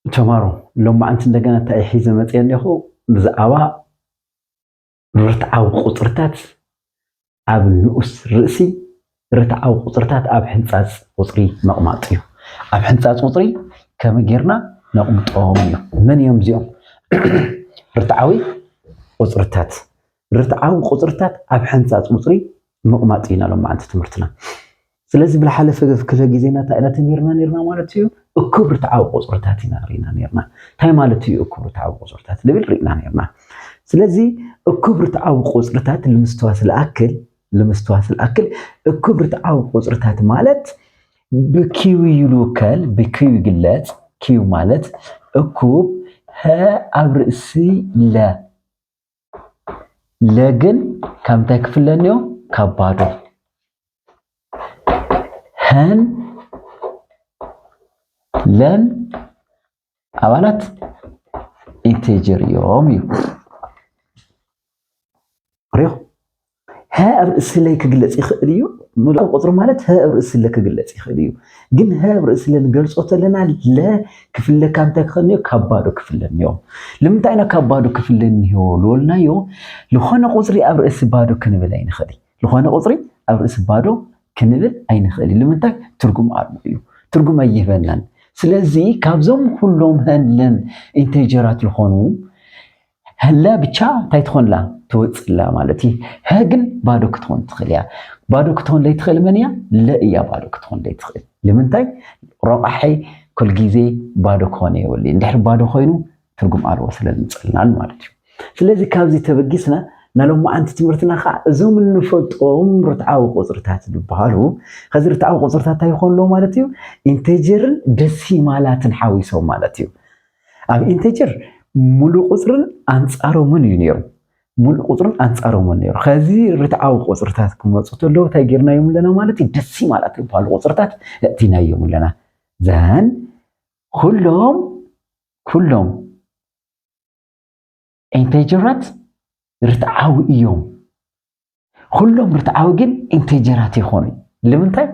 ተማሩ፣ ሎማዓንቲ እንደገና እንታይ ሒዘ መፅየ ኣለኹ? ብዛዕባ ርትዓዊ ቁፅርታት ኣብ ንኡስ ርእሲ፣ ርትዓዊ ቁፅርታት ኣብ ሕንፃፅ ቁፅሪ መቕማጥ እዩ። ኣብ ሕንፃፅ ቁፅሪ ከመይ ጌርና ነቕምጦም እዩ። መን እዮም እዚኦም? ርትዓዊ ቁፅርታት። ርትዓዊ ቁፅርታት ኣብ ሕንፃፅ ቁፅሪ ምቕማጥ ኢና ሎማዓንቲ ትምህርትና። ስለዚ ብዝሓለፈ ክፍለ ግዜና እንታይ ኢና ተሚርና ነርና ማለት እዩ? እኩብ ርትዓዊ ቁፅርታት ኢና ርኢና ነርና። እንታይ ማለት እዩ እኩብ ርትዓዊ ቁፅርታት ልብል ርኢና ነርና። ስለዚ እኩብ ርትዓዊ ቁፅርታት ንምስትዋስ ዝኣክል፣ ንምስትዋስ ዝኣክል እኩብ ርትዓዊ ቁፅርታት ማለት ብኪው እዩ ልውከል፣ ብኪው ይግለፅ። ኪው ማለት እኩብ ሀ ኣብ ርእሲ ለ፣ ለ ግን ካብ እንታይ ክፍለ እኒኦ? ካብ ባዶ። ሀን ለን ኣባላት ኢንቴጀር እዮም እዩ። ሪኹ? ሀ ኣብ ርእሲ ለይ ክግለጽ ይኽእል እዩ፣ ምሉእ ቁጽሪ ማለት ሀ ኣብ ርእሲ ለ ክግለጽ ይኽእል እዩ። ግን ሀ ኣብ ርእሲ ለ ንገልጾ ተለና ለ ክፍለ ካብ እንታይ ክኽእል እኒኦ? ካብ ባዶ ክፍለ እኒኦ። ንምንታይ ኢና ካብ ባዶ ክፍለ እኒኦ ዝበልናዮ? ዝኾነ ቁጽሪ ኣብ ርእሲ ባዶ ክንብል ኣይንኽእል። ዝኾነ ቁጽሪ ኣብ ርእሲ ባዶ ክንብል ኣይንኽእል። ንምንታይ? ትርጉም ኣልቦ እዩ። ትርጉም ኣይህበናን። ስለዚ ካብዞም ኩሎም ሀን ለን ኢንቴጀራት ዝኾኑ ሀ ለ ብቻ እንታይ ትኾንላ? ትወፅላ ማለት እዩ። ሀ ግን ባዶ ክትኾን ትኽእል እያ። ባዶ ክትኾን ለይትኽእል መን እያ? ለ እያ ባዶ ክትኾን ለይትኽእል። ንምንታይ? ረቋሐይ ኩል ግዜ ባዶ ክኾን የብሉ። እንድሕር ባዶ ኮይኑ ትርጉም ኣልቦ ስለ ዝምፀልናን ማለት እዩ። ስለዚ ካብዚ ተበጊስና ናሎማዓንቲ ትምህርትና ከዓ እዞም እንፈልጦም ርትዓዊ ቁፅርታት ዝበሃሉ፣ ከዚ ርትዓዊ ቁፅርታት እንታይ ይኾኑ ኣለዉ ማለት እዩ? ኢንቴጀርን ደሲማላትን ሓዊሶም ማለት እዩ። ኣብ ኢንቴጀር ሙሉእ ቁፅርን ኣንፃሮምን እዩ ነይሩ። ሙሉእ ቁፅርን ኣንፃሮምን ነይሩ። ከዚ ርትዓዊ ቁፅርታት ክመፁ ተለዉ እንታይ ጌርናዮም ኣለና ማለት እዩ? ደሲማላት ዝበሃሉ ቁፅርታት እእቲናዮም ኣለና። ዘን ኩሎም ኩሎም ኢንቴጀራት ርትዓዊ እዮም። ኩሎም ርትዓዊ ግን ኢንቴጀራት ይኾኑ። ንምንታይ?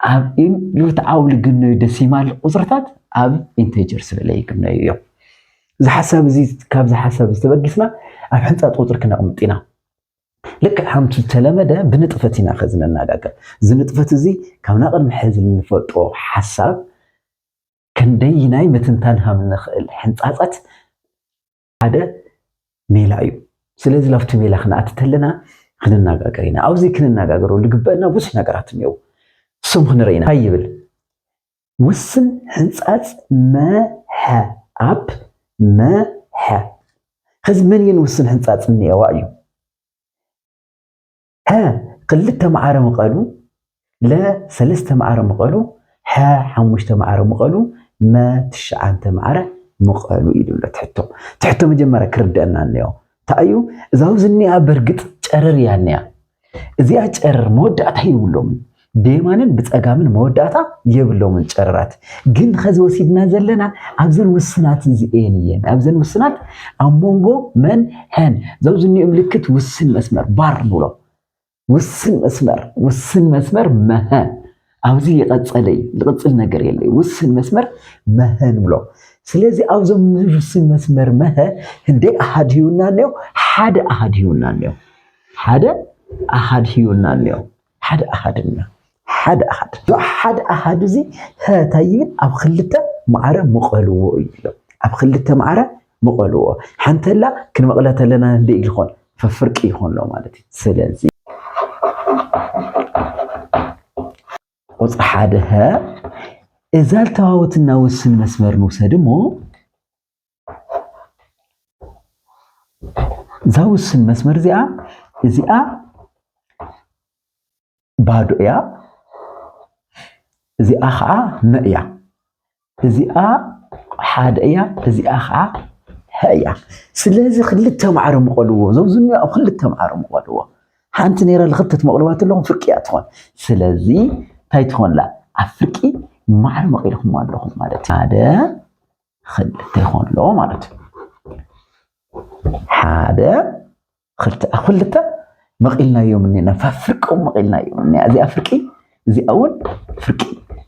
ኣብ ኢን-፣ ርትዓዊ ልግነዩ ደሲማል ቁፅርታት ኣብ ኢንቴጀር ስለ ለይግነዩ እዮም። እዚ ሓሳብ እዚ፣ ካብዚ ሓሳብ እዚ ተበጊስና ኣብ ሕንፃፅ ቁፅሪ ክነቕምጥ ኢና። ልክዕ ከምቲ ዝተለመደ ብንጥፈት ኢና ኸዚ ነነጋገር። እዚ ንጥፈት እዚ ካብ ናይ ቅድሚ ሕዚ እንፈልጦ ሓሳብ ክንደይናይ ምትንታን ከም እንኽእል ሕንፃፃት ሓደ ሜላ እዩ። ስለዚ ላብቲ ሜላ ክንኣቲ ተለና ክንነጋገር ኢና። ኣብዚ ክንነጋገሮ ልግበአና ብዙሕ ነገራት እኒአው። እሶም ክንርኢ ኢና። እንታይ ይብል? ውስን ሕንፃፅ መሐ፣ ኣብ መሐ። ኸዚ መን እየን ውስን ሕንፃፅ እኒአዋ እዩ? ሀ ክልተ ማዕረ ምቐሉ፣ ለ ሰለስተ ማዕረ ምቐሉ፣ ሐ ሓሙሽተ ማዕረ ምቐሉ፣ መ ትሽዓተ ማዕረ ምቐሉ ኢሉ ኣሎ ትሕቶ። ትሕቶ መጀመርያ ክርደአና እኒኦ። እንታይ እዩ? እዛ ኣብዚ እኒኣ በርግጥ ጨረር እያ እኒኣ። እዚኣ ጨረር መወዳእታ የብሎምን። ብየማንን ብጸጋምን መወዳእታ የብሎምን ጨረራት። ግን ኸዚ ወሲድና ዘለና ኣብዘን ውስናት እዚኤን እየን። ኣብዘን ውስናት ኣብ መንጎ መን ሀን እዛ ኣብዚ እኒኦ ምልክት ውስን መስመር ባር ንብሎ። ውስን መስመር፣ ውስን መስመር መሀ። ኣብዚ ይቐጸለይ፣ ዝቕጽል ነገር የለይ። ውስን መስመር መሀ ንብሎ። ስለዚ ኣብዞም ውስን መስመር መሀ ክንደይ ኣሃድ ሂውና እኒኦ? ሓደ ኣሃድ ሂውና እኒኦ። ሓደ ኣሃድ ሂውና እኒኦ። ሓደ ኣሃድ እኒኦ። ሓደ ኣሃድ። እዞ ሓደ ኣሃድ እዚ ሀ እንታይ ይብል? ኣብ ክልተ ማዕረ ምቐልዎ እዩ ዝብሎ። ኣብ ክልተ ማዕረ ምቐልዎ። ሓንተላ ክንመቕላ ተለና ክንደይ ይኾን? ፈፍርቂ ይኾን ኣሎ ማለት እዩ። ስለዚ ቁፅሪ ሓደ ሀ እዛ ዝተዋወትና ውስን መስመር ንውሰድ እሞ እዛ ውስን መስመር እዚኣ፣ እዚኣ ባዶ እያ፣ እዚኣ ኸዓ መ እያ። እዚኣ ሓደ እያ፣ እዚኣ ኸዓ ሀ እያ። ስለዚ ክልተ ማዕረ ምቐልዎ፣ እዞም ዝኒኦ ኣብ ክልተ ማዕረ ምቐልዎ። ሓንቲ ነይራ ንክልተ ትመቕልዋ ተለኹም ፍርቂ እያ ትኾን። ስለዚ እንታይ ትኾንላ? ኣብ ፍርቂ ማዕረ መቒልኹም ኣለኹም ማለት እዩ። ሓደ ክልተ ይኾን ኣለዎ ማለት እዩ። ሓደ ክልተ፣ ኣብ ክልተ መቒልናዮም እኒና፣ ፋ-፣ ፍርቆም መቒልናዮም እኒና። እዚኣ ፍርቂ፣ እዚኣ እውን ፍርቂ።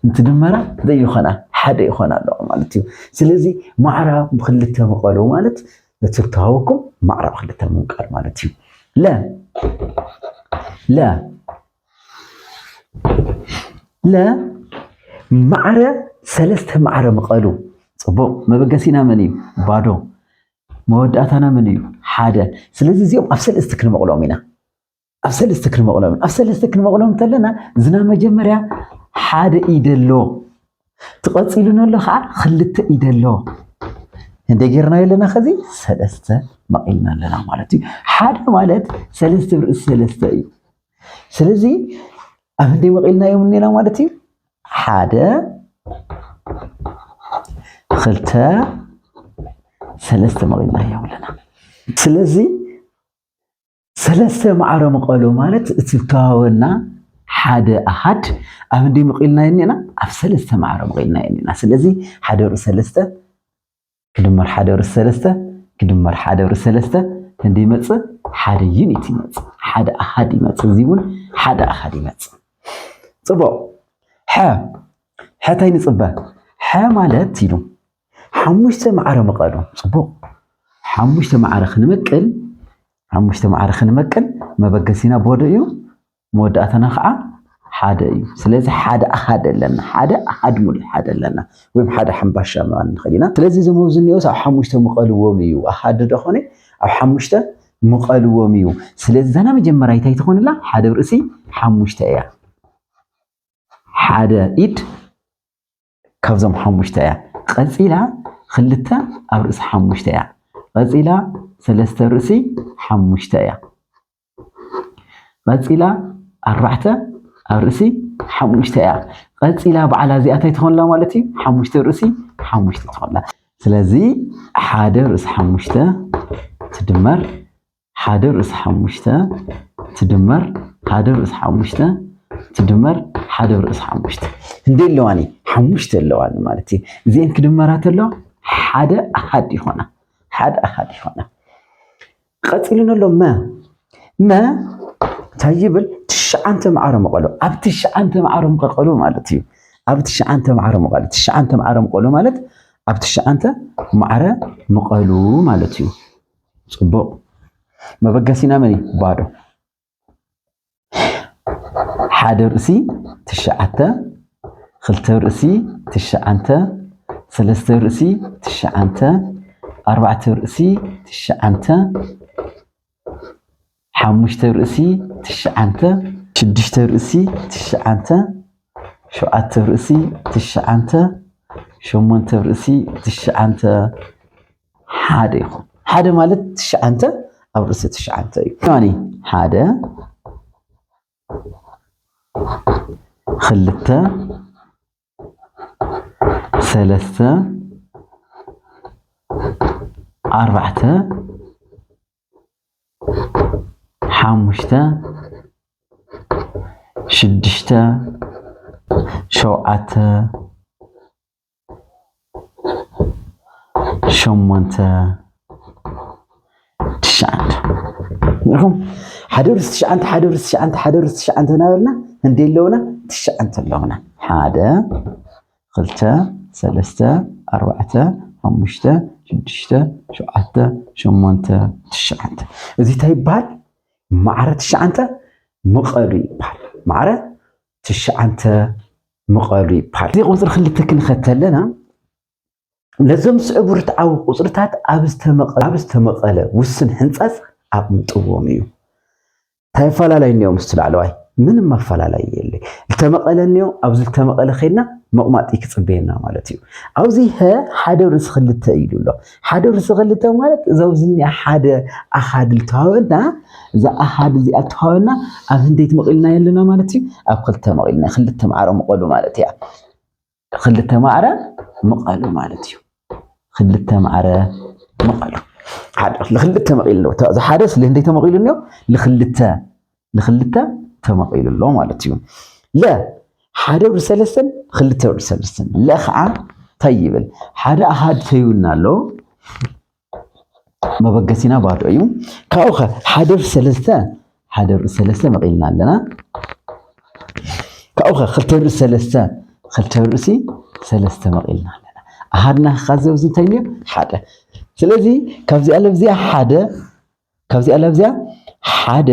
እንትድመራ እንታይ ይኾና? ሓ ሓደ ይኾን ኣለዋ ማለት እዩ። ስለዚ ማዕረ ብክልተ ምቐሉ ማለት እቲ ዝተዋሃበኩም ማዕረ ብክልተ ምምቃል ማለት እዩ። ለ ለ ለ ማዕረ ሰለስተ ማዕረ ምቐሉ። ጽቡቕ። መበገሲና መን እዩ? ባዶ። መወዳእታና መን እዩ? ሓደ። ስለዚ እዚኦም ኣብ ሰለስተ ክንመቕሎም ኢና። ኣብ ሰለስተ ክንመቕሎም ኢና። ኣብ ሰለስተ ክንመቕሎም እንተለና ዝና መጀመርያ ሓደ እዩ ደሎ። ትቐፂሉ ነሎ ከዓ ክልተ እዩ ደሎ። እንደ ጌርና የለና ከዚ ሰለስተ መቒልና ኣለና ማለት እዩ። ሓደ ማለት ሰለስተ ብርእሲ ሰለስተ እዩ። ስለዚ ኣብ እንደ መቒልና እዮም እኔና ማለት እዩ። ሓደ ክልተ ሰለስተ መቒልና እዮም ኣለና። ስለዚ ሰለስተ ማዕረ ምቐሉ ማለት እቲ ዝተዋወና ሓደ ኣሃድ ኣብ እንደ መቒልና እኔና ኣብ ሰለስተ ማዕረ መቒልና እኔና። ስለዚ ሓደ ብርእሲ ሰለስተ ክድመር ሓደ ብርእሲ ሰለስተ ክድመር ሓደ ብርእሲ ሰለስተ ክንዲ ይመጽእ? ሓደ ዩኒት ይመጽእ፣ ሓደ ኣሃድ ይመጽእ። እዚ እውን ሓደ ኣሃድ ይመጽእ። ጽቡቕ። ሐ ሐ እንታይ ንጽበ? ሐ ማለት ኢሉ ሓሙሽተ ማዕረ ምቐሉ። ጽቡቕ። ሓሙሽተ ማዕረ ክንመቅል ሓሙሽተ ማዕረ ክንመቅል መበገሲና ቦዶ እዩ። መወዳእታና ከዓ ሓደ እዩ። ስለዚ ሓደ ኣሃድ ኣለና፣ ሓደ ኣሃድ ሙሉእ ሓደ ኣለና፣ ወይም ሓደ ሓምባሻ ምባል ንኽእል ኢና። ስለዚ እዞም ኣብዚ እኒኦስ ኣብ ሓሙሽተ ምቐልዎም እዩ። ኣሃድ ዶ ኾነ ኣብ ሓሙሽተ ምቐልዎም እዩ። ስለዚ እዛ ናይ መጀመርያ እንታይ ትኾንላ? ሓደ ብርእሲ ሓሙሽተ እያ። ሓደ ኢድ ካብዞም ሓሙሽተ እያ። ቀፂላ ክልተ ኣብ ርእሲ ሓሙሽተ እያ። ቀፂላ ሰለስተ ርእሲ ሓሙሽተ እያ። ቀፂላ ኣርባዕተ ኣብ ርእሲ ሓሙሽተ እያ። ቀፂላ በዓላ እዚኣ እንታይ ትኾንላ ማለት እዩ? ሓሙሽተ ርእሲ ሓሙሽተ ትኾንላ። ስለዚ ሓደ ርእሲ ሓሙሽተ ትድመር ሓደ ርእሲ ሓሙሽተ ትድመር ሓደ ርእሲ ሓሙሽተ ትድመር ሓደ ርእሲ ሓሙሽተ እንደ ኣለዋኒ ሓሙሽተ ኣለዋኒ ማለት እዩ። እዚአን ክድመራ ተለዋ ሓደ ኣሃድ ይኾና። ሓደ ኣሃድ ይኾና። ቀፂሉ ነሎ መ መ እንታይ ይብል? ትሽዓንተ ማዕረ መቐሉ ኣብ ትሽዓንተ ማዕረ መቐሉ ማለት እዩ። ኣብ ትሽዓንተ ማዕረ መቐሉ ትሽዓንተ ማዕረ መቐሉ ማለት ኣብ ትሽዓንተ ማዕረ መቐሉ ማለት እዩ። ጽቡቕ። መበገሲና መን እዩ? ባዶ። ሓደ ርእሲ ትሽዓተ፣ ክልተ ርእሲ ትሽዓንተ፣ ሰለስተ ርእሲ ትሽዓንተ፣ ኣርባዕተ ርእሲ ትሽዓንተ፣ ሓሙሽተ ርእሲ ትሽዓንተ፣ ሽዱሽተ ርእሲ ትሽዓንተ፣ ሸውዓተ ርእሲ ትሽዓንተ፣ ሸሞንተ ርእሲ ትሽዓንተ ሓደ ይኹን። ሓደ ማለት ትሽዓንተ ኣብ ርእሲ ትሽዓንተ እዩ። ከማኒ ሓደ ክልተ ሰለስተ ኣርባዕተ ሓሙሽተ ሽዱሽተ ሸውዓተ ሸሞንተ ትሽዓንተ ርኢኹም። ሓደ ርስ ትሽዓንተ ሓደ ርስ ትሽዓንተ ሓደ ርስ ትሽዓንተ እናበልና እንደ ኣለውና ትሽዓንተ ኣለውና። ሓደ ክልተ ሰለስተ ኣርባዕተ ሓሙሽተ ሽዱሽተ ሸውዓተ ሸሞንተ ትሽዓንተ። እዚ እንታይ ይበሃል? ማዕረ ትሽዓንተ ምቐሉ ይበሃል። ማዕረ ትሽዓንተ ምቐሉ ይበሃል። እዚ ቁፅሪ ክልተ ክንኸተለና ነዞም ስዕቡ ርትዓዊ ቁፅርታት ኣብ ዝተመቐ- ኣብ ዝተመቐለ ውስን ሕንፃፅ ኣቕምጥዎም እዩ። እንታይ ኣፈላላይ እኒኦም? ምስቲ ላዕለዋይ ምንም ኣፈላላይ የለ። ዝተመቐለ እኒኦ ኣብዚ ዝተመቐለ ከይድና መቕማጢ ክፅበየና ማለት እዩ። ኣብዚ ሀ ሓደ ርእሲ ክልተ ኢሉ ኣሎ። ሓደ ርእሲ ክልተ ማለት እዚ ኣብዚ እኒኣ ሓደ ኣሃድ ልተዋወና እዛ ኣሃድ እዚኣ ልተዋወና ኣብ ህንደይ ትመቒልና የለና ማለት እዩ። ኣብ ክልተ መቒልና ክልተ ማዕረ ምቐሉ ማለት እያ። ክልተ ማዕረ ምቐሉ ማለት እዩ። ክልተ ማዕረ ምቐሉ ሓደ ልክልተ ተመቒሉ ኣለዎ። እዚ ሓደ ስለ ህንደይ ተመቒሉ እኒኦ ልክልተ ልክልተ ተመቒሉ ኣሎ ማለት እዩ። ለ ሓደ ብሰለስተን ክልተ ብሰለስተን ለ ከዓ እንታይ ይብል? ሓደ ኣሃድ ተይውና ኣሎ። መበገሲና ባዶ እዩ። ካብኡ ኸ ሓደ ብሰለስተ ሓደ ብርእሲ ሰለስተ መቒልና ኣለና። ካብኡ ኸ ክልተ ብርእሲ ሰለስተ ክልተ ብርእሲ ሰለስተ መቒልና ኣለና። ኣሃድና ከካዘብ እዚ እንታይ እንድዮ? ሓደ። ስለዚ ካብዚኣ ለብዚኣ ሓደ፣ ካብዚኣ ለብዚኣ ሓደ፣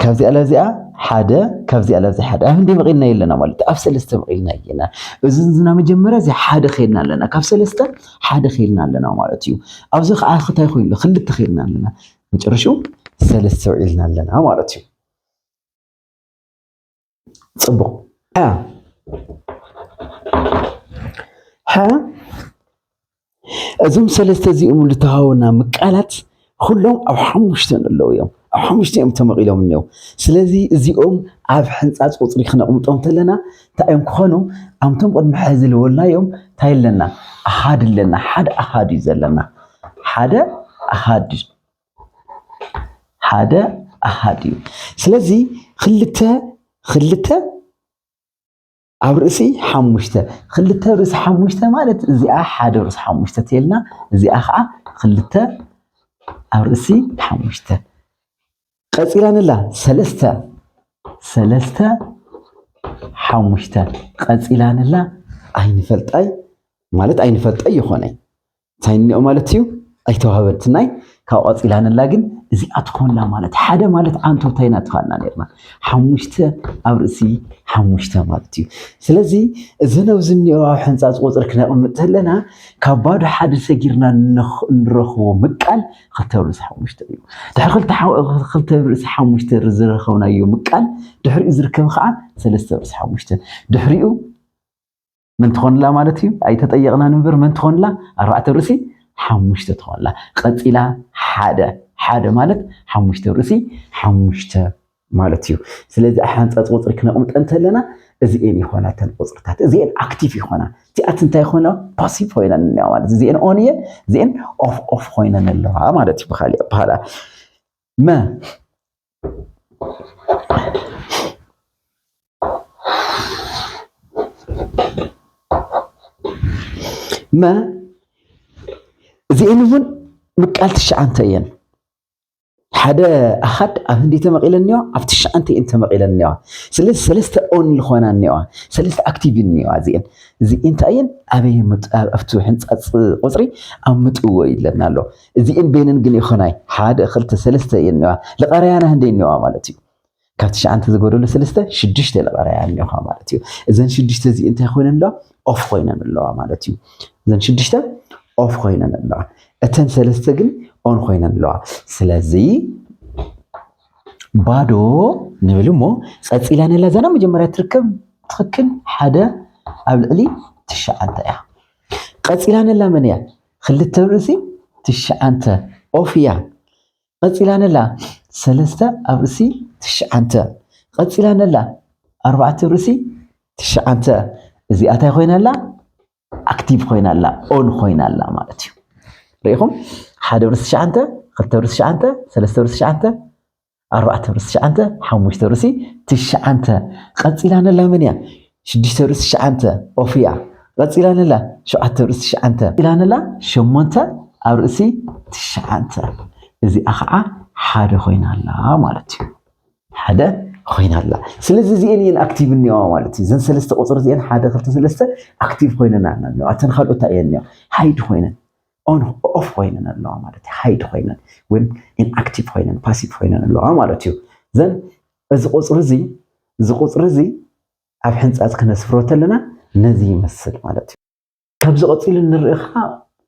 ካብዚኣ ለብዚኣ ሓደ፣ ካብዚኣ ለብዚኣ ሓደ። ኣብ እንዲ መቒልና የለና ማለት ኣብ ሰለስተ መቒልና የና። እዚ ዝና መጀመርያ እዚ ሓደ ኸይልና ኣለና። ካብ ሰለስተ ሓደ ኸይልና ኣለና ማለት እዩ። ኣብዚ ከዓ ክታይ ኮይኑ ክልተ ኸይልና ኣለና። መጨረሽኡ ሰለስተ ውዒልና ኣለና ማለት እዩ። ጽቡቕ። ሐ። ሐ። እዞም ሰለስተ እዚኦም ዝተሃቡና ምቃላት ኩሎም ኣብ ሓሙሽተ ኣለዉ እዮም። ኣብ ሓሙሽተ እዮም ተመቒሎም እኒው። ስለዚ እዚኦም ኣብ ሕንጻጽ ቁጽሪ ክነቕምጦም ተለና እንታይ እዮም ክኾኑ? ኣምቶም ቅድሚ ሕዚ ዝበልናዮም እንታይ ኣለና? ኣሃድ ኣለና። ሓደ ኣሃድ እዩ ዘለና። ሓደ ኣሃድ ሓደ ኣሃድ እዩ። ስለዚ ክልተ ክልተ ኣብ ርእሲ ሓሙሽተ፣ ክልተ ኣብ ርእሲ ሓሙሽተ ማለት እዚኣ ሓደ ኣብ ርእሲ ሓሙሽተ ተልና፣ እዚኣ ከዓ ክልተ ኣብ ርእሲ ሓሙሽተ። ቀፂላ ንላ ሰለስተ ሰለስተ ሓሙሽተ ቀፂላ ንላ ኣይንፈልጣይ ማለት ኣይንፈልጠይ ይኾነይ። እንታይ እኒኦ ማለት እዩ? ኣይተዋህበትናይ ካብ ቀፂላ ንላ ግን እዚኣ ትኾንላ ማለት ሓደ ማለት ኣንቶታይና ትኻልና ነርና ሓሙሽተ ኣብ ርእሲ ሓሙሽተ ማለት እዩ። ስለዚ እዘን ኣብዚ እኒኦ ኣብ ሕንፃፅ ቁፅሪ ክነቕምጥ ተለና ካብ ባዶ ሓደ ሰጊርና ንረኽ- ንረኽቦ ምቃል ክልተ ኣብ ርእሲ ሓሙሽተ እዩ። ድሕሪ ክልተ ሓ- ክልተ ኣብ ርእሲ ሓሙሽተ ዝረኸብናዮ ምቃል ድሕሪኡ ዝርከብ ከዓ ሰለስተ ኣብ ርእሲ ሓሙሽተ ድሕሪኡ መን ትኾንላ ማለት እዩ? ኣይተጠየቕናን እምበር መን ትኾንላ? ኣርባዕተ ርእሲ ሓሙሽተ ትኾንላ። ቀፂላ ሓደ ሓደ ማለት ሓሙሽተ ርእሲ ሓሙሽተ ማለት እዩ። ስለዚ ኣሓንፃፅ ቁፅሪ ክነቕምጠ እንተለና እዚኤን ይኾና እተን ቁፅርታት እዚኤን ኣክቲቭ ይኾና። እቲኣት እንታይ ይኾና? ፓሲቭ ኮይነን እኒዋ ማለት እዚኤን ኦን እየን እዚኤን ኦፍ ኦፍ ኮይነን ኣለዋ ማለት እዩ። ብካሊእ ኣበሃህላ መ መ እዚኤን እውን ምቃል ትሽዓንተ እየን። ሓደ ኣሃድ ኣብ ህንዲ ተመቒለን እኒዋ ኣብ ትሽዓንተ እየን ተመቒለን እኒዋ። ስለዚ ሰለስተ ኦን ዝኾና እኒዋ ሰለስተ ኣክቲቭ እኒዋ እዚኤን እዚኤን እንታይ እየን ኣበይ ኣብቲ ሕንፃፅ ቁፅሪ ኣብ ምጥዎ ይለና ኣሎ። እዚኤን ቤንን ግን ይኾናይ ሓደ ክልተ ሰለስተ እየን እኒዋ ልቐረያና ህንደ እኒዋ ማለት እዩ። ካብ ትሽዓንተ ዝጎደሉ ሰለስተ ሽዱሽተ ልቐረያ እኒኻ ማለት እዩ። እዘን ሽዱሽተ እዚ እንታይ ኮይነን ኣለዋ? ኦፍ ኮይነን ኣለዋ ማለት እዩ። እዘን ሽዱሽተ ኦፍ ኮይነን ኣለዋ። እተን ሰለስተ ግን ኦን ኮይነን ኣለዋ። ስለዚ ባዶ ንብል እሞ ቀፂላ ነላ ዘና መጀመርያ ትርከብ ትኽክል ሓደ ኣብ ልዕሊ ትሽዓንተ እያ። ቀፂላ ነላ መን እያ? ክልተ ርእሲ ትሽዓንተ ኦፍ እያ። ቀፂላ ነላ ሰለስተ ኣብ ርእሲ ትሽዓንተ ቀፂላ ነላ ኣርባዕተ ርእሲ ትሽዓንተ እዚኣ እንታይ ኮይና ኣላ? ኣክቲቭ ኮይና ኣላ ኦን ኮይና ኣላ ማለት እዩ። ርኢኹም ሓደ ኣብ ርእሲ ትሽዓንተ ክልተ ኣብ ርእሲ ትሽዓንተ ሰለስተ ኣብ ርእሲ ትሽዓንተ ኣርባዕተ ኣብ ርእሲ ትሽዓንተ ሓሙሽተ ኣብ ርእሲ ትሽዓንተ ቀፂላ ነላ መን እያ? ሽዱሽተ ኣብ ርእሲ ትሽዓንተ ኦፍ እያ። ቀፂላ ነላ ሸውዓተ ኣብ ርእሲ ትሽዓንተ ቀፂላ ነላ ሸሞንተ ኣብ ርእሲ ትሽዓንተ እዚኣ ከዓ ሓደ ኮይና ኣላ ማለት እዩ። ሓደ ኮይና ኣላ። ስለዚ እዚኤን እየን ኣክቲቭ እኒዋ ማለት እዩ። እዘን ሰለስተ ቁፅሪ እዚኤን ሓደ ክልተ ሰለስተ ኣክቲቭ ኮይነን ኣላ እኒዋ። እተን ካልኦት እንታይ እየን እኒዋ? ሃይድ ኮይነን ኦን ኦፍ ኮይነን ኣለዋ ማለት እዩ። ሃይድ ኮይነን ወይ ኢንኣክቲቭ ኮይነን ፓሲቭ ኮይነን ኣለዋ ማለት እዩ። ዘን እዚ ቁፅሪ እዚ እዚ ቁፅሪ እዚ ኣብ ሕንፃፅ ክነስፍሮ ተለና ነዚ ይመስል ማለት እዩ። ካብዚ ቀፂሉ ንርኢ ከዓ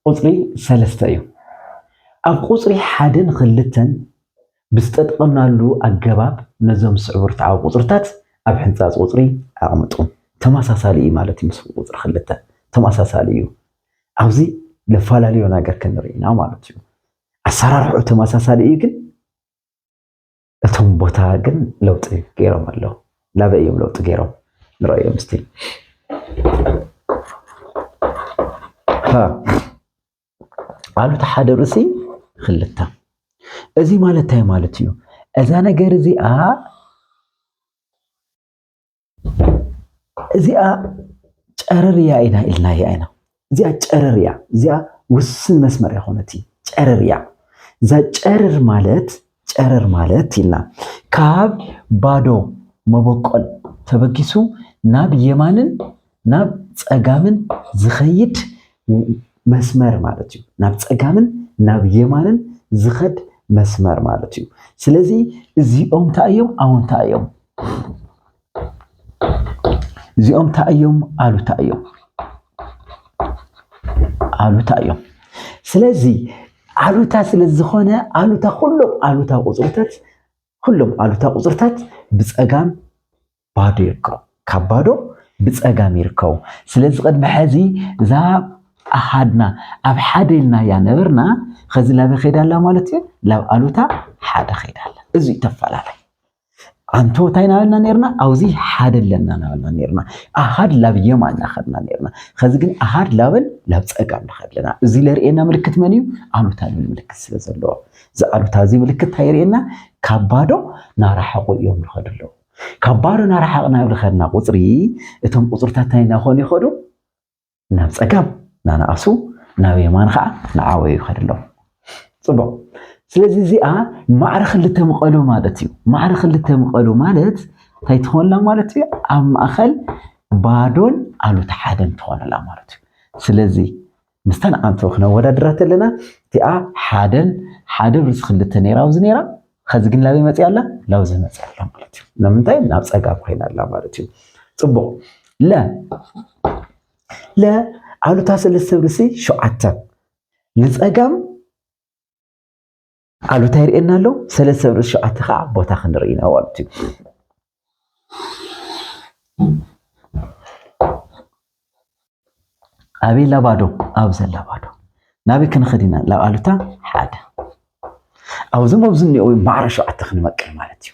ቁፅሪ ሰለስተ እዩ። ኣብ ቁፅሪ ሓደን ክልተን ብዝተጠቐምናሉ ኣገባብ ነዞም ስዕቡ ርትዓዊ ቁፅርታት ኣብ ሕንፃፅ ቁፅሪ ኣቕምጡ። ተመሳሳሊ እዩ ማለት እዩ ምስ ቁፅሪ ክልተ ተመሳሳሊ እዩ። ኣብዚ ለፈላለዮ ነገር ክንርኢ ኢና ማለት እዩ። ኣሰራርሕኡ ተመሳሳሊ እዩ ግን እቶም ቦታ ግን ለውጢ ገይሮም ኣለዉ። ናበይ እዮም ለውጢ ገይሮም ንረእዮም እስቲ። ኣሉታ ሓደ ርእሲ ክልተ። እዚ ማለት እንታይ ማለት እዩ? እዛ ነገር እዚኣ እዚኣ ጨረር እያ ኢና ኢልናያ ኢና። እዚኣ ጨረር እያ። እዚኣ ውስን መስመር ኣይኮነትን። ጨረር እያ። እዛ ጨረር ማለት ጨረር ማለት ኢልና ካብ ባዶ መበቆል ተበጊሱ ናብ የማንን ናብ ጸጋምን ዝኸይድ መስመር ማለት እዩ። ናብ ጸጋምን ናብ የማንን ዝኸድ መስመር ማለት እዩ። ስለዚ እዚኦም እንታይ እዮም? ኣወንታ እዮም። እዚኦም እንታይ እዮም? ኣሉታ እዮም። ኣሉታ እዮም። ስለዚ ኣሉታ ስለ ዝኾነ ኣሉታ፣ ኩሎም ኣሉታ ቁፅርታት፣ ኩሎም ኣሉታ ቁፅርታት ብፀጋም ባዶ ይርከቡ። ካብ ባዶ ብፀጋም ይርከቡ። ስለዚ ቅድሚ ሕዚ እዛ ኣሃድና ኣብ ሓደ ኢልና እያ ነበርና። ኸዚ ላበይ ኸይዳ ኣላ ማለት እዩ? ላብ ኣሉታ ሓደ ኸይዳ ኣላ። እዚ እዩ ተፈላለይ። ኣንቶ እንታይ ናበልና ነርና? ኣብዚ ሓደ ኣለና ናበልና ነርና። ኣሃድ ላብ የማን ናኸድና ነርና። ኸዚ ግን ኣሃድ ላበን ላብ ጸጋም ንኸድ ኣለና። እዚ ለርእየና ምልክት መን እዩ? ኣሉታ ልብል ምልክት ስለ ዘለዎ። እዚ ኣሉታ እዚ ምልክት እንታይ የርእየና? ካብ ባዶ ናራሓቑ እዮም ንኸዱ ኣለዉ። ካብ ባዶ ናራሓቕና ብልኸድና ቁጽሪ፣ እቶም ቁጽርታት እንታይ እናኾኑ ይኸዱ? ናብ ጸጋም ናነኣሱ፣ ናብ የማን ኸዓ ንዓበዩ ይኸዱ ኣለዉ። ጽቡቕ። ስለዚ እዚኣ ማዕረ ክልተ መቐሎ ማለት እዩ። ማዕረ ክልተ መቐሎ ማለት እንታይ ትኾንላ ማለት እዩ? ኣብ ማእኸል ባዶን ኣሉታ ሓደን ትኾንላ ማለት እዩ። ስለዚ ምስታ ንኣንቶ ክነወዳድራ ተለና እቲኣ ሓደን ሓደ ብርሲ ክልተ ነይራ ኣብዚ ነይራ፣ ኸዚ ግን ላበይ መፅያ ኣላ? ላብዚ መፅያ ኣላ ማለት እዩ። ንምንታይ? ናብ ጸጋም ኮይና ኣላ ማለት እዩ። ጽቡቕ። ለ ለ ኣሉታ ሰለስተ ብርሲ ሸውዓተ ንጸጋም ኣሉታ ይርእየና ኣሎ። ሰለስተ ብርሲ ሸውዓተ ከዓ ቦታ ክንርኢ ኢና ማለት እዩ። ኣበይ ኣላ ባዶ? ኣብ ዘላ ባዶ። ናበይ ክንኸድ ኢና? ላብ ኣሉታ ሓደ። ኣብዞም ኣብዚ እኒኦ ማዕረ ሸውዓተ ክንመቅል ማለት እዩ።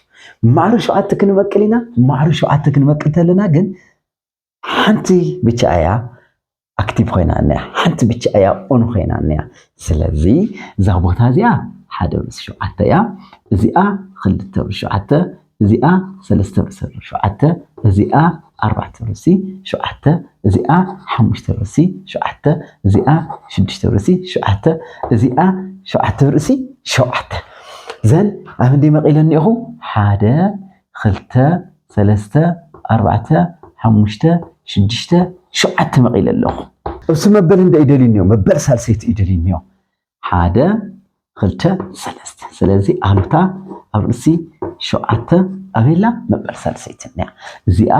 ማዕረ ሸውዓተ ክንመቅል ኢና። ማዕረ ሸውዓተ ክንመቅል ተለና ግን ሓንቲ ብቻ እያ ኣክቲቭ ኮይና እኒኣ፣ ሓንቲ ብቻ እያ ኦን ኮይና እኒኣ። ስለዚ እዛ ቦታ እዚኣ ሓደ ብርሲ ሸውዓተ እያ፣ እዚኣ ክልተ ብርሲ ሸውዓተ፣ እዚኣ ሰለስተ ብርሲ ሸውዓተ፣ እዚኣ ኣርባዕተ ብርሲ ሸውዓተ፣ እዚኣ ሓሙሽተ ብርሲ ሸውዓተ፣ እዚኣ ሽዱሽተ ብርሲ ሸውዓተ፣ እዚኣ ሸውዓተ ብርሲ ሸውዓተ። ዘን ኣብ እንዲ መቒለ እኒኹ ሓደ ክልተ ሰለስተ ኣርባዕተ ሓሙሽተ ሽዱሽተ ሸውዓተ መቒለ ኣለኹ። እሱ መበል እንደ ይደልዩ እኒኦ፣ መበል ሳልሰይቲ ይደልዩ እኒኦ። ሓደ ክልተ ሰለስተ። ስለዚ ኣሉታ ኣብ ርእሲ ሸውዓተ ኣበላ መበል ሳልሰይቲ እኒኣ። እዚኣ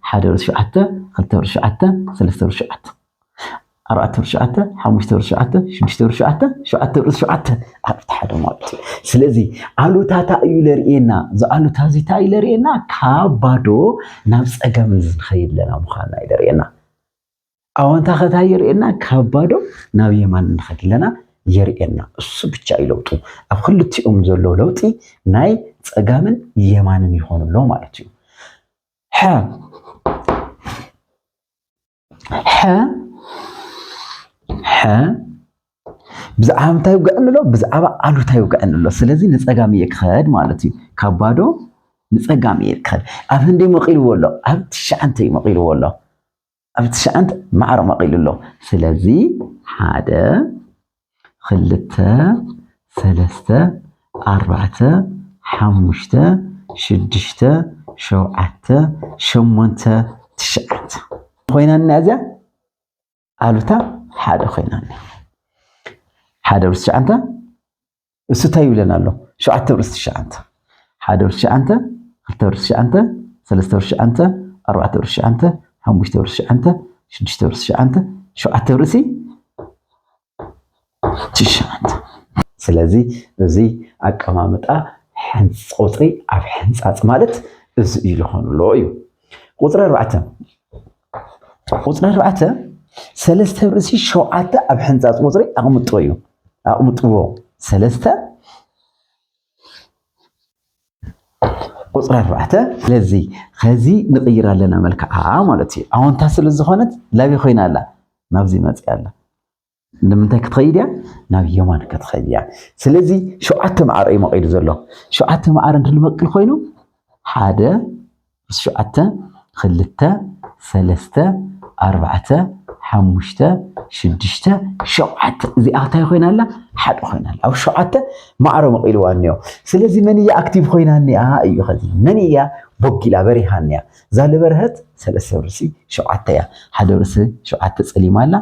ሓደ ርእሲ ሸውዓተ፣ ክልተ ርእሲ ሸውዓተ፣ ሰለስተ ርእሲ ሸውዓተ፣ ኣርባዕተ ርእሲ ሸውዓተ፣ ሓሙሽተ ርእሲ ሸውዓተ፣ ሽዱሽተ ርእሲ ሸውዓተ፣ ሸውዓተ ርእሲ ሸውዓተ ኣሉታ ሓደ ማለት እዩ። ስለዚ ኣሉታ እንታይ እዩ ለርእየና? እዚ ኣሉታ እዚ እንታይ እዩ ለርእየና? ካብ ባዶ ናብ ጸጋም ዝንኸይድ ለና ምዃንና እዩ ለርእየና። ኣወንታ ኸ እንታይ የርእየና? ካብ ባዶ ናብ የማን ንኸድ ኣለና የርእየና። እሱ ብቻ እዩ ለውጡ። ኣብ ክልቲኦም ዘሎ ለውጢ ናይ ጸጋምን የማንን ይኾኑ ኣሎ ማለት እዩ። ሐ ሐ ሐ ብዛዕባ እንታይ ይውግዐኒ ኣሎ? ብዛዕባ ኣሉታ ይውግዐኒ ኣሎ። ስለዚ ንጸጋም እየ ክኸድ ማለት እዩ። ካብ ባዶ ንጸጋም እየ ክኸድ። ኣብ ህንደይ መቒልዎ ኣሎ? ኣብ ትሽዓንተ እዩ መቒልዎ ኣሎ። ኣብ ትሽዓንተ ማዕረ መቒሉ ኣሎ። ስለዚ ሓደ፣ ክልተ፣ ሰለስተ፣ ኣርባዕተ፣ ሓሙሽተ፣ ሽዱሽተ፣ ሸውዓተ፣ ሸሞንተ፣ ትሽዓንተ ኮይና እኒኣ እዚኣ ኣሉታ ሓደ ኮይና እኒኣ። ሓደ ብርሲ ትሽዓንተ እሱ እንታይ ይብለና ኣሎ? ሸውዓተ ብርሲ ትሽዓንተ። ሓደ ብርሲ ትሽዓንተ፣ ክልተ ብርሲ ትሽዓንተ፣ ሰለስተ ብርሲ ትሽዓንተ፣ ኣርባዕተ ብርሲ ትሽዓንተ፣ ሓሙሽተ ብርሲ ትሽዓንተ፣ ሽዱሽተ ብርሲ ትሽዓንተ፣ ሸውዓተ ብርሲ ትሽዓንተ። ስለዚ እዚ ኣቀማምጣ ሕንፅ ቁፅሪ ኣብ ሕንፃፅ ማለት እዚ እዩ ዝኾኑ ኣሎ እዩ። ቁፅሪ ኣርባዕተ። ቁፅሪ ኣርባዕተ ሰለስተ ብርእሲ ሸውዓተ ኣብ ሕንፃፅ ቁፅሪ ኣቕምጦ እዩ። ኣቕምጥዎ ሰለስተ ቁፅሪ ኣርባዕተ። ስለዚ ኸዚ ንቕይር ኣለና መልክዓ ማለት እዩ። ኣወንታ ስለ ዝኾነት ላበይ ኮይና ኣላ? ናብዚ መፅያ ኣላ። ንምንታይ ክትኸይድ እያ? ናብ የማን ክትኸይድ እያ። ስለዚ ሸውዓተ ማዕረ እዩ መቒሉ ዘሎ። ሸውዓተ ማዕረ እንትንመቅል ኮይኑ ሓደ፣ ሸውዓተ፣ ክልተ፣ ሰለስተ፣ ኣርባዕተ፣ ሓሙሽተ፣ ሽዱሽተ፣ ሸውዓተ። እዚኣ እንታይ ኮይና ኣላ? ሓደ ኮይና ኣላ። ኣብ ሸውዓተ ማዕረ መቒልዋ እኒኦ። ስለዚ መን እያ ኣክቲቭ ኮይና እኒኣ እዩ። ከዚ መን እያ ቦጊላ በሪሃ እኒኣ? እዛ ልበርሀት ሰለስተ ብርሲ ሸውዓተ እያ። ሓደ ብርሲ ሸውዓተ ጸሊማ ኣላ።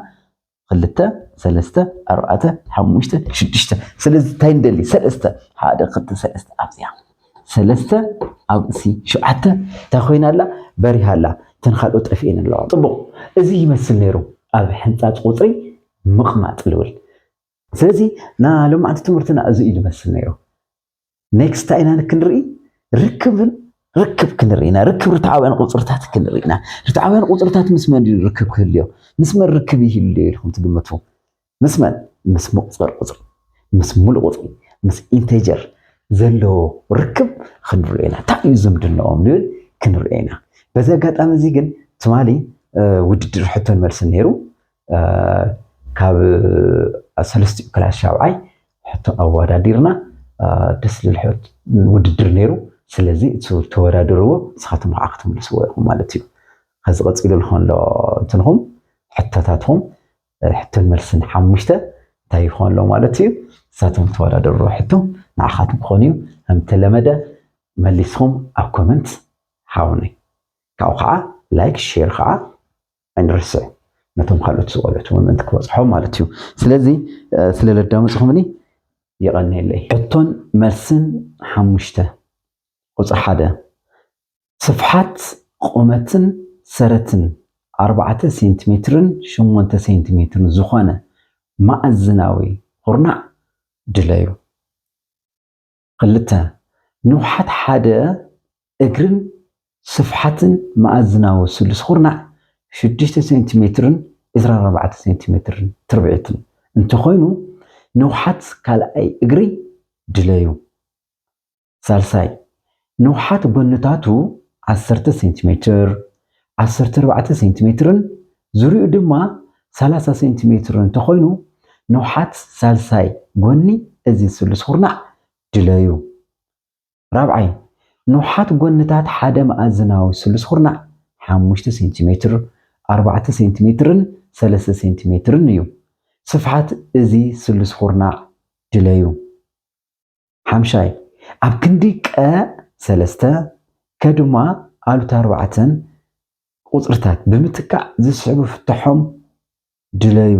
ክልተ፣ ሰለስተ፣ ኣርባዕተ፣ ሓሙሽተ፣ ሽዱሽተ። ስለዚ እንታይ ንደሊ? ሰለስተ። ሓደ፣ ክልተ፣ ሰለስተ ኣብዚኣ። ሰለስተ ኣብ ርእሲ ሸውዓተ እንታይ ኮይና ኣላ? በሪሃ ኣላ። እተን ካልኦት ጠፊኤን ኣለዋ። ጽቡቕ። እዚ ይመስል ነይሩ ኣብ ሕንጻጽ ቁጽሪ ምቕማጥ ልብል። ስለዚ ና ሎማዕንቲ ትምህርትና እዚ እዩ ዝመስል ነይሩ። ኔክስት እንታይ ኢና ክንርኢ? ርክብን ርክብ ክንርኢ ኢና። ርክብ ርትዓውያን ቁጽርታት ክንርኢ ኢና። ርትዓውያን ቁጽርታት ምስ መን እዩ ርክብ ክህልዮ? ምስ መን ርክብ ይህልዮ ኢልኩም ትግምቱ? ምስ መን? ምስ መቑጸር ቁጽሪ፣ ምስ ሙሉእ ቁጽሪ፣ ምስ ኢንቴጀር ዘለዎ ርክብ ክንርኢ ኢና። እንታይ እዩ ዝምድናኦም ንብል ክንርኢ ኢና። በዚ ኣጋጣሚ እዚ ግን ትማሊ ውድድር ሕቶን መልስን ነይሩ። ካብ ሰለስቲኡ ክላስ ሻብዓይ ሕቶ ኣወዳዲርና ደስ ዝብል ውድድር ነይሩ። ስለዚ እቲ ተወዳደርዎ ንስኻትኩም ከዓ ክትምልስዎ ኢኹም ማለት እዩ። ከዚ ቀፂሉ ዝኾን ሎ እንትንኹም ሕቶታትኩም ሕቶን መልስን ሓሙሽተ እንታይ ይኾን ኣሎ ማለት እዩ። ንሳቶም ተወዳደርዎ ሕቶ ንዓኻትኩም ክኾን እዩ። ከም ተለመደ መሊስኹም ኣብ ኮመንት ሓውኒ ካብኡ ከዓ ላይክ ሼር ከዓ ኣይንርስዕ። ነቶም ካልኦት ዝቆልዑ እውን ምእንቲ ክበፅሖም ማለት እዩ። ስለዚ ስለ ለዳመፅኹምኒ የቐንየለይ። ሕቶን መልስን ሓሙሽተ። ቁፅሪ ሓደ፣ ስፍሓት ቁመትን ሰረትን ኣርባዕተ ሴንቲሜትርን ሸሞንተ ሴንቲሜትርን ዝኾነ መኣዝናዊ ኩርናዕ ድለዩ። ክልተ፣ ንውሓት ሓደ እግርን ስፍሓትን መኣዝናዊ ስሉስ ኩርናዕ ሽዱሽተ ሴንቲሜትርን ዕስራን ኣርባዕተ ሴንቲሜትርን ትርብዒትን እንተኾይኑ ንውሓት ካልኣይ እግሪ ድለዩ። ሳልሳይ፣ ንውሓት ጎንታቱ ዓሰርተ ሴንቲሜትር፣ ዓሰርተ ኣርባዕተ ሴንቲሜትርን ዙሪኡ ድማ ሰላሳ ሴንቲሜትር እንተኾይኑ ንውሓት ሳልሳይ ጎኒ እዚ ስሉስ ኩርናዕ ድለዩ። ራብዓይ፣ ንውሓት ጎንታት ሓደ መኣዝናዊ ስሉስ ኩርናዕ ሓሙሽተ ሴንቲሜትር፣ ኣርባዕተ ሴንቲሜትርን ሰለስተ ሴንቲሜትርን እዩ። ስፍሓት እዚ ስሉስ ኩርናዕ ድለዩ። ሓምሻይ፣ ኣብ ክንዲ ቀ ሰለስተ፣ ከ ድማ ኣሉታ ኣርባዕተን ቁጽርታት ብምትካእ ዝስዕቡ ፍትሖም ድለዩ።